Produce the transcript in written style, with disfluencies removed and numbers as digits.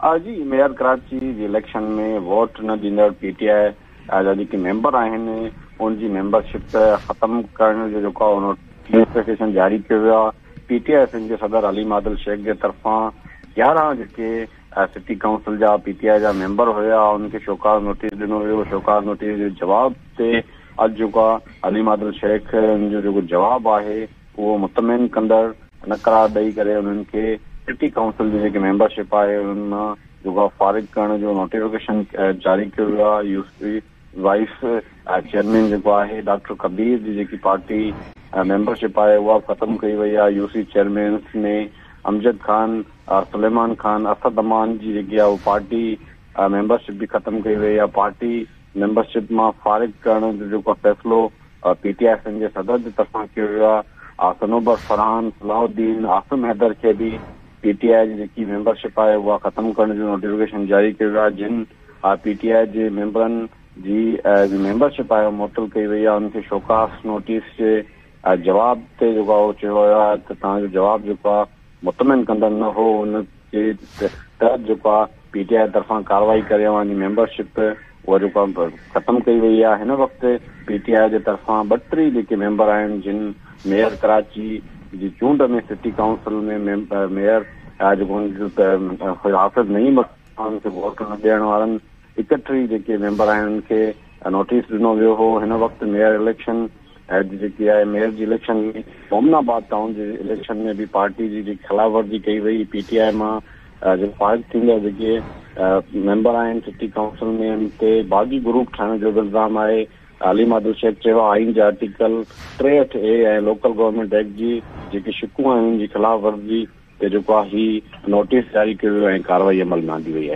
جي ميئر ڪراچي جي election ۾ vote نه ڏيندڙ پي ٽي آء جا جيڪي ميمبر آهن ان جي ميمبرشپ ختم ڪرڻ جو جيڪو نوٽيفڪيشن جاري ڪيو ويو آهي. پي ٽي آء سنڌ جي صدر حليم عادل شيخ جي طرفان 11 جيڪي سٽي ڪائونسل جا پي ٽي آء جا ميمبر هيا انهن کي شوڪاز نوٽيس ڏنو ويو. شوڪاز نوٽيس جي جواب تي اڄ جيڪو حليم عادل شيخ ان جو جيڪو جواب آهي اهو مطمئن ڪندڙ نه قرار ڏئي ڪري انهن کي سٽي ڪائونسل جي جيڪي ميمبرشپ آهي انهن مان جيڪو آهي فارغ ڪرڻ جو نوٽيفڪيشن جاري ڪيو ويو آهي. يو سي وائيس چيئرمين جيڪو آهي ڊاڪٽر ڪبير جي جيڪي پارٽي ميمبرشپ آهي اها به ختم ڪئي وئي آهي. يو سي چيئرمينز ۾ امجد خان، سليمان خان، اسد امان جي جيڪي آهي اها پارٽي ميمبرشپ به ختم ڪئي وئي آهي. پارٽي ميمبرشپ مان فارغ ڪرڻ جو جيڪو فيصلو پي ٽي آء سنڌ جي صدر جي طرفان ڪيو ويو آهي. صنوبر فرحان، صلاح الدين، عاصم حيدر کي به پي ٽي آء جي جيڪي ميمبرشپ آهي اها ختم ڪرڻ جو نوٽيفڪيشن جاري ڪيو ويو آهي. جن پي ٽي آء جي ميمبرن جي ميمبرشپ آهي اها معطل ڪئي وئي آهي انهن کي شوڪاس نوٽيس جي جواب تي جيڪو آهي اهو چيو ويو آهي ته توهان جو جواب جيڪو آهي مطمئن ڪندڙ نه هو ان جي تحت جيڪو آهي پي ٽي آء طرفان ڪارروائي ڪري اوهان جي ميمبرشپ اها جيڪو آهي ختم ڪئي وئي آهي. هن وقت پي ٽي آء جي طرفان 32 جيڪي ميمبر آهن جن ميئر ڪراچي جي چونڊ ۾ سٽي ڪائونسل ۾ ميئر جيڪو حافظ نعيم الرحمان کي ووٽ نه ڏيڻ وارن 31 جيڪي ميمبر آهن انهن کي نوٽيس ڏنو ويو هو. هن وقت ميئر اليڪشن جي جيڪي آهي ميئر جي اليڪشن ۾ مومن آباد ٽائون جي اليڪشن ۾ به پارٽي جي جيڪي خلاف ورزي ڪئي وئي پي ٽي آء مان جيڪو فارغ ٿيندڙ جيڪي ميمبر آهن سٽي ڪائونسل ۾ ان تي باغي گروپ ٺاهڻ جو به الزام آهي. حليم عادل شيخ چيو آهي آئين جي آرٽيڪل 63 اي ۽ لوڪل گورنمينٽ ايڪٽ جي جيڪي شقون آهن ان جي خلاف ورزي تي جيڪو آهي هي نوٽيس جاري ڪيو ويو ۽ ڪارروائي عمل ۾ آندي وئي آهي.